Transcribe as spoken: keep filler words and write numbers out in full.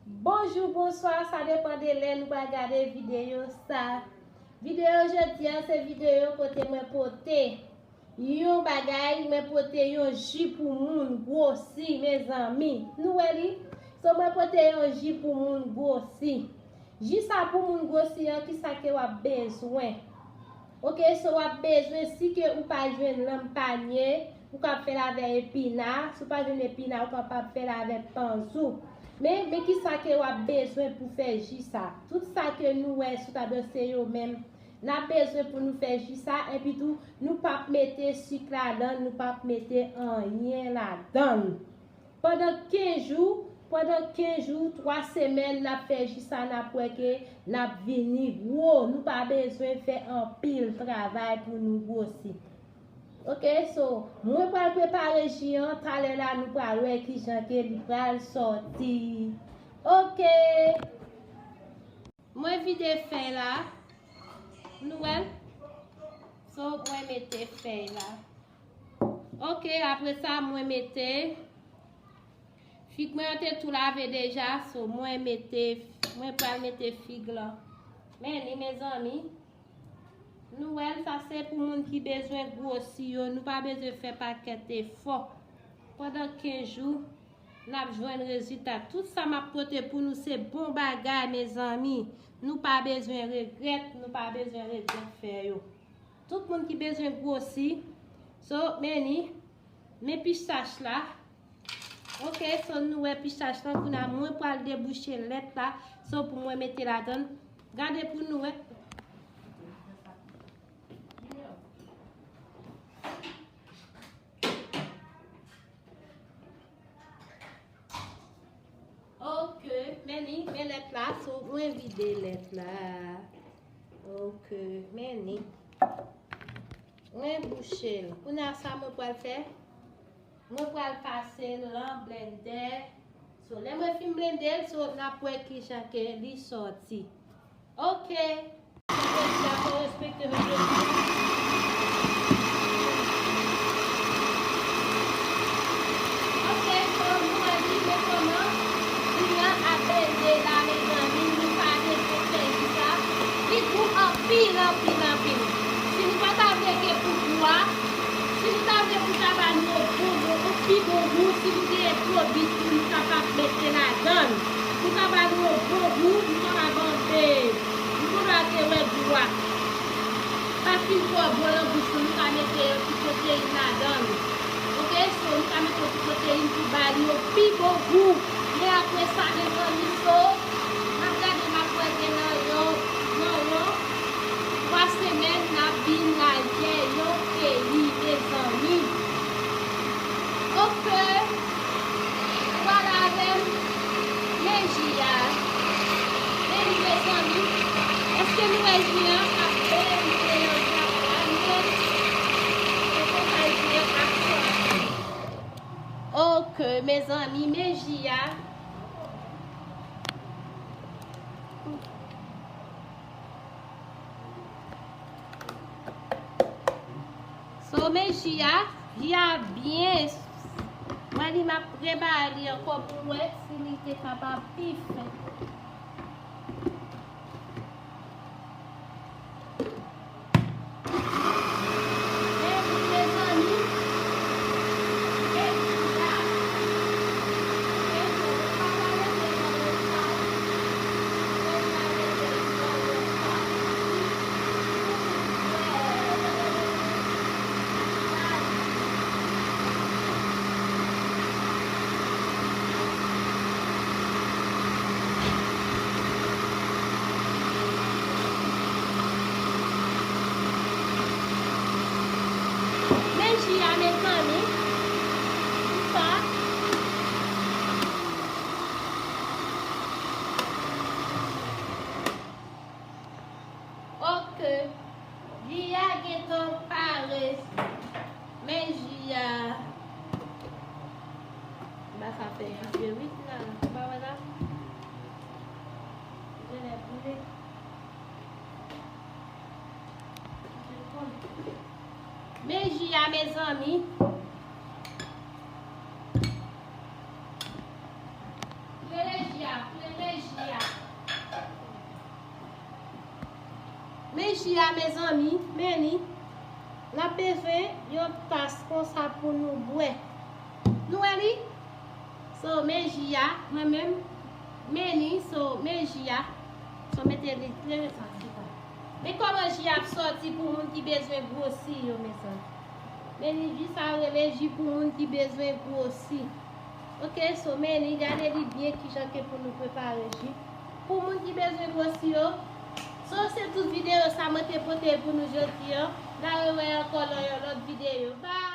Bonjou, bonswa, sa depann de lè nou pral gade videyo sa. Videyo jodi a se videyo kote mwen pote yon bagay, mwen pote yon ji pou moun gwosi, mezanmi. Nou wè li? So, mwen pote yon ji pou moun gwosi. Ji sa pou moun gwosi an, kisa ke w ap bezwen? Oke, so w ap bezwen, si ke ou pa jwenn lanm panye, ou kab fè l avè epina. Si w pa jwenn epina, ou kapab fè l avè panzou. Men, men kisa ke w ap bezwen pou fè ji sa? Tout sa ke nou wè sou tab yo, se yo menm n ap bezwen pou nou fè ji sa. Epi tou, nou p ap mete sik ladan, nou p ap mete anyen ladan. Pandan kenz jou, pandan kenz jou, twa semèn, n ap fè ji sa, n ap wè ke n ap vini gwo. Nou pa bezwen fè anpil travay pou nou gwosi. Oke, so, mwen pral prepare ji an, talè la nou pral wè kijan ke li pral sòti. Oke. Mwen vide fèy la. Nou wè l? So, mwen mete fèy la. Oke, apre sa, mwen mete fig mwen an te tou lave deja, so mwen mete, mwen pral mete fig lan. Men li, mezanmi. Nou wè l, sa se pou moun ki bezwen gwosi yo. Nou pa bezwen fè pakèt efò. Pandan kenz jou, n ap jwenn rezilta. Tout sa m ap pote pou nou se bon bagay, mezanmi. Nou pa bezwen regrèt, nou pa bezwen regrèt fè yo. Tout moun ki bezwen gwosi, so, men li, men pistach la. Oke, so nou wè pistach la, kounye a mwen pral debouche lèt la, so pou mwen mete ladan. Gade pou nou wè. Oke, men li, men lèt la, so mwen vide lèt la. Oke, men li. Mwen bouche l. Kounye a sa mwen pral fè? Mwen pral pase l nan blendè. So, lè mwen fin blende l, so, n ap wè kijan ke li sòti. Oke. Jodi a, fò respekte jodi a. Oke, so, nou wè ki men kòman ji an ap blende la, mezanmi, nou pa bezwen fè ji sa. Li gou anpil, anpil, anpil. Si nou pa ta vle ke pou gou a, si nou ta vle pou ta ba nou yon bon, bon, yon pi bon gou, si nou genyen pwodui tou, nou kapab mete ladan l. Pou ta ba nou yon bon gou, nou kapab anpe, nou konn al te wè gou a. Pa fin twò bon nan bouch nou, nou ka mete yon ti pwoteyin ladan l. Oke, so nou ka mete yon ti pwoteyin pou ba li yon pi bon gou. Men apre sa, mezanmi, so, n ap gade, n ap wè gen nan yon, nan yon twa semèn, n ap vin lage yon peyi, mezanmi. Oke. Vwala, men, men ji a. Men li, mezanmi. Èske nou wè ji an ap byen melanje avèk la? Men, se konsa ji an ap sòti. Oke, mezanmi, men ji a. So, men ji a, ji a byen. Mwen li m ap prepare li ankò pou wè si li te kapab pi fen. Men ji a, mezanmi. Sa. Oke. Ji a gentan pare. Men ji a. M pa sa fè ji frit la. Ou pa wè la? Li genlè boule. Men ji a, mezanmi. Klere ji a, klere Men ji a, mezanmi, men li. N ap bezwen yon tas konsa pou nou bwè. Nou wè li? So, men ji a, mwen menm, men li, so, men ji a. So, mete li trè sa, se sa. Men kòman ji a ap sòti pou moun ki bezwen gwosi yo, mezanmi. Men li ji sa rele ji pou moun ki bezwen gwosi. Ok, so, men li, gade li byen kijan ke pou nou prepare ji. Pou moun ki bezwen gwosi yo, so, se tout videyo sa mwen te pote pou nou jodi an. N a rewè ankò nan yon lòt videyo. Bye!